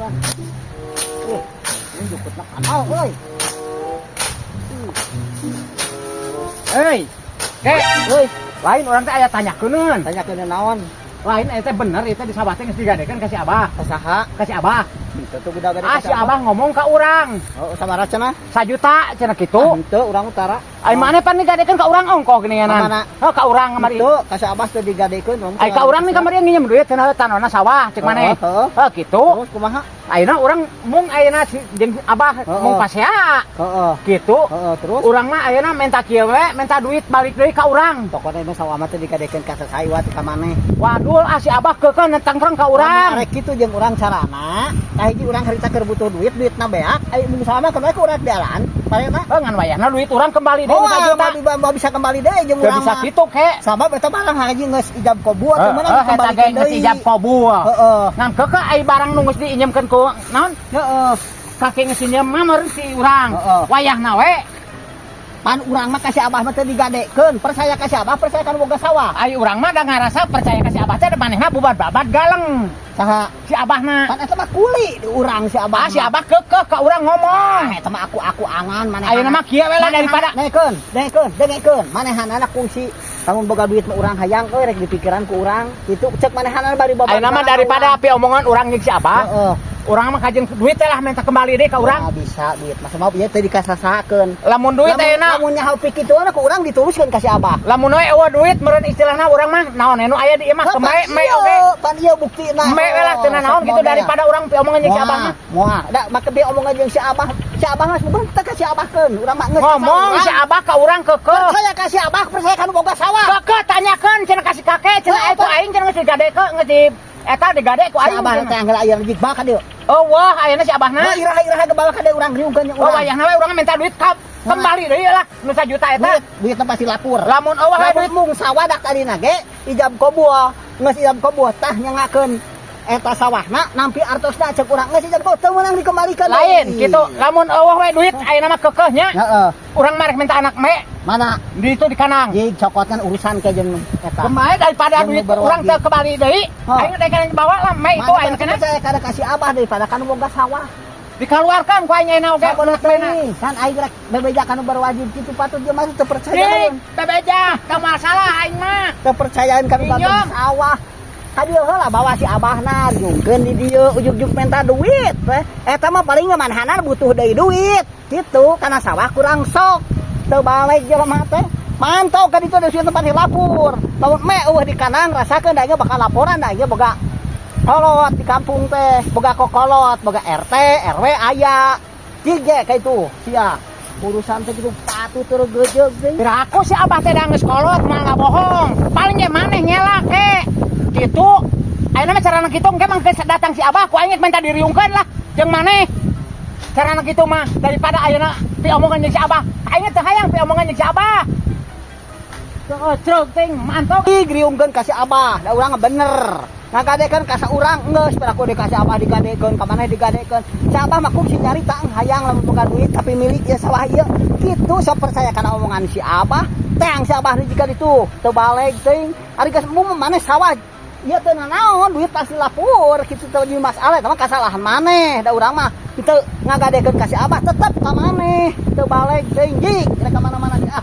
Sugan. Ini jukutna kanal euy. Hei, kek, Euy, lain urang teh aya tanyakeun. Tanyakeun naon? Lain eta bener eta di sawah teh geus digadekeun ka si Abah. Ka saha? Ka si Abah. Henteu tuh budak gade. Ah, si Abah ngomong ka urang. Oh, sabaraha cenah? 1 juta cenah kitu. Henteu, urang utara. Ai maneh pan digadekeun ka urang ongkoh geuningan. Ka mana? Oh, ka urang kamari. Henteu, ka si Abah teh digadekeun. Ai ka urang nih kamari nginjem duit cenah tanona sawah cek maneh. Heeh. Oh, kitu. Terus kumaha? Ayeuna urang mung ayeuna si jeung Abah mung pasea. Kitu. Heeh, terus. Urang mah ayeuna menta kieu we, menta duit balik deui ka urang. Pokoknya mah sawah mah teh digadekeun ka saha iwat ka maneh. Waduh, ah si Abah keukeuh nentangkreng ka urang. Arek kitu jeung urang carana, tah hiji urang harita keur butuh duit, duitna beak, ai mun sawah mah keun we ku urang dialan. Parena. Oh, ngan wayahna duit urang kembali deui Oh, 1 juta. mau bisa kembali deui jeung Teu urang bisa mah. kitu ke. Sabab eta barang haji geus ijab kabul atuh meunang Heeh, eta ge dikembalikeun geus deui. ijab kabul. Heeh. Ngan keukeuh ai barang nu geus diinjemkeun ku naon? Heeh. Kaki geus injem mah meureun si urang. Heeh. Wayahna we. Pan urang mah ka si Abah mah teu digadekeun, percaya ka si Abah, percaya kan boga sawah. Ai urang mah da ngarasa percaya ka si Abah teh da manehna bubat-babat galeng. Saha? Si Abahna. Pan eta mah kuli di urang si Abah. Ah, si Abah keukeuh ka urang ngomong. Ah, eta mah aku angan manehna. Ayeuna mah kieu we lah daripada Dengekeun, dengekeun, dengekeun. Manehanana kungsi lamun boga duit mah urang hayang euy rek dipikiran ku urang. Kitu cek manehanana bari babat. Ayeuna mah daripada api omongan urang jeung si Abah, Heeh. urang mah kajeun duit teh lah minta kembali deui ka urang. Nah, bisa duit. Masa mau ieu teh dikasasakeun. Lamun duit ayeuna Lamun nyaho kitu ku urang dituruskeun ka si Abah. Lamun we euweuh duit meureun istilahna urang mah naon nu aya di imah kembae me oge. Pan ieu buktina. Me we lah teu naon gitu daripada urang pi omongan jeung si Abah mah. Moal. Da make bi omongan jeung si Abah. Si Abah mah bukan teu ka si Abahkeun. Urang mah geus Ngomong si Abah ka urang keukeuh. Percaya ka si Abah, percaya ka nu boga sawah. Keukeuh tanyakeun cenah ka si kakek cenah Heuh, ai ku aing cenah geus digadekeun geus di eta digade ku Si aing. Abah teh anggal aya rejik bawa ka dieu. Oh wah ayeuna si Abahna. Nah, iraha-iraha ge bawa ka dieu urang riungkeun jeung Oh, urang. wayahna we urang minta duit ka kembali deui lah nu 1 juta eta. Duit, duitna pasti lapur. Lamun euweuh we Lamun duit mung sawah dak tadina ge ijab kabul, geus ijab kabul tah nyangakeun eta sawahna nampi artosna cek urang geus ijab kabul teu meunang dikembalikan lain deui. Gitu. Lamun euweuh we duit ayeuna mah keukeuh nya. Heeh. Urang mah rek minta anak me Mana? di itu di kanang. Jig cokotkan urusan ke jeung eta. Kemarin daripada Yang duit berwajib. urang teu kembali deui, Oh. aing teh kan bawa lah me itu Mana aing kena percaya kada kasih Abah daripada kanu boga sawah. Dikeluarkan ku aing ayeuna oge Sabodo anak mena. teuing, kan aing rek bebeja kanu berwajib kitu patut dia masih teu percaya. Dik, bebeja, teu masalah aing mah. Teu percayaan kanu Pinjam. batur sawah. Ka dieu heula bawa si Abahna jungkeun di dieu ujug-ujug minta duit teh. Eta mah paling manehna butuh deui duit. Kitu karena sawah kurang sok. Teu balik jelema teh. Mantau ka ditu deui tempat lapur. Lamun me euweuh di kanang rasakeun da ieu bakal laporan da ieu boga kolot di kampung teh, boga kokolot, boga RT, RW aya. Jige ka itu sia. Urusan teh kitu patut teu gejeug deui. Kira aku si Abah teh da geus kolot mah nggak bohong. Paling ge maneh ngelak ke. Gitu. Ayeuna mah carana kitu engke mah geus datang si Abah ku aing minta diriungkeun lah jeung maneh. Carana kitu mah daripada ayeuna pi omongan jeung si Abah. Aing teu hayang pi omongan jeung si Abah. Tuh, truk ting mantap. Ih, griungkeun ka si Abah, da urang bener. Ngagadekeun ka saurang geus pada ku dikasih Abah digadekeun, ka maneh digadekeun. Si Abah mah kungsi nyarita hayang lamun boga duit tapi milik ieu sawah ieu. Kitu sok percaya kana omongan si Abah. Teang si Abah jika ditu teu baleg teuing. Ari geus mum maneh sawah ieu teu nanaon duit pasti lapur kitu teu jadi masalah eta mah kasalahan maneh da urang mah teu ngagadekeun ka si Abah tetep ka maneh teu baleg teuing jig rek ka mana-mana ge ah.